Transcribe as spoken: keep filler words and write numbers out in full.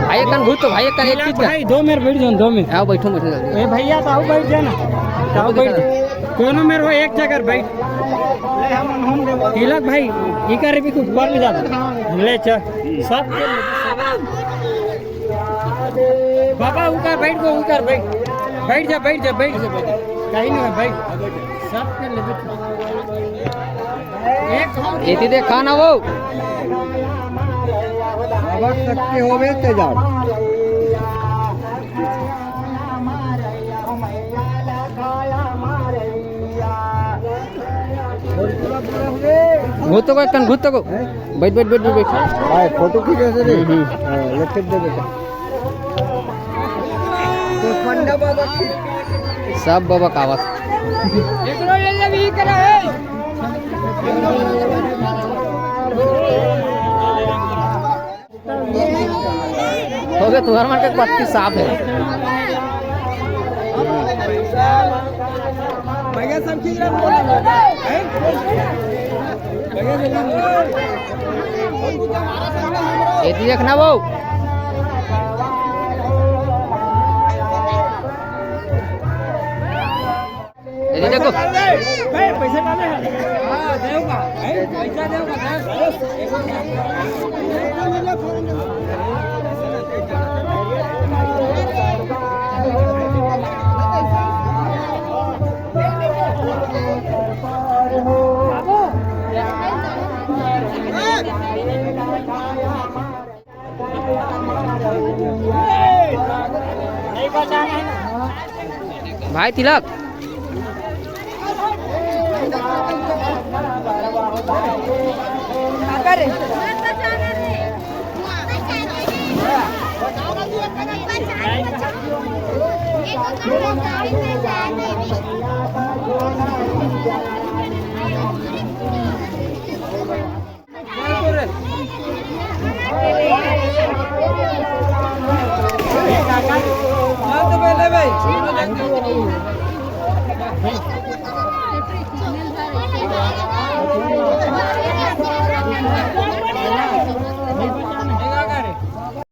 भाई, एक कन घुस तो, भाई, एक कन एक चीज कर। भाई, दो मेर बैठ जाओ, दो मेर। आओ, बैठो, बैठो जल्दी। ए भैया, तो आओ, बैठ जाना। आओ, बैठ। कोनो मेर हो, एक जगह बैठ। तिलक भाई, इकर भी कुछ ऊपर ले जाता। ले चल। सब बाबा, उकर बैठ गो, उकर बैठ। बैठ जा, बैठ जा, बैठ जा, बैठ जा। कहीं नहीं है, बैठ। सब कर ले, बैठ। एक एती देखा ना वो। बाबा शक्ति होवे ते जाओ। घुस तो को, एक कन घुस तो को। बैठ, बैठ, बैठ, बैठ, बैठ। भाई, फोटो खींचे से रे। हम्म, हम्म। हाँ, ले खींच दे बेटा। तो पंडा बाबा खींच। सब बाबा कावत। हो गया, तुम्हारा मन का पत्ती साफ है। भैया सब खींच रहे हैं, बोल रहे हैं। भैया जल्दी बोल। ये तो देखना वो। ये देखो। पैसा डाले हैं। हाँ, देगा। पैसा देगा। भाई तिलक।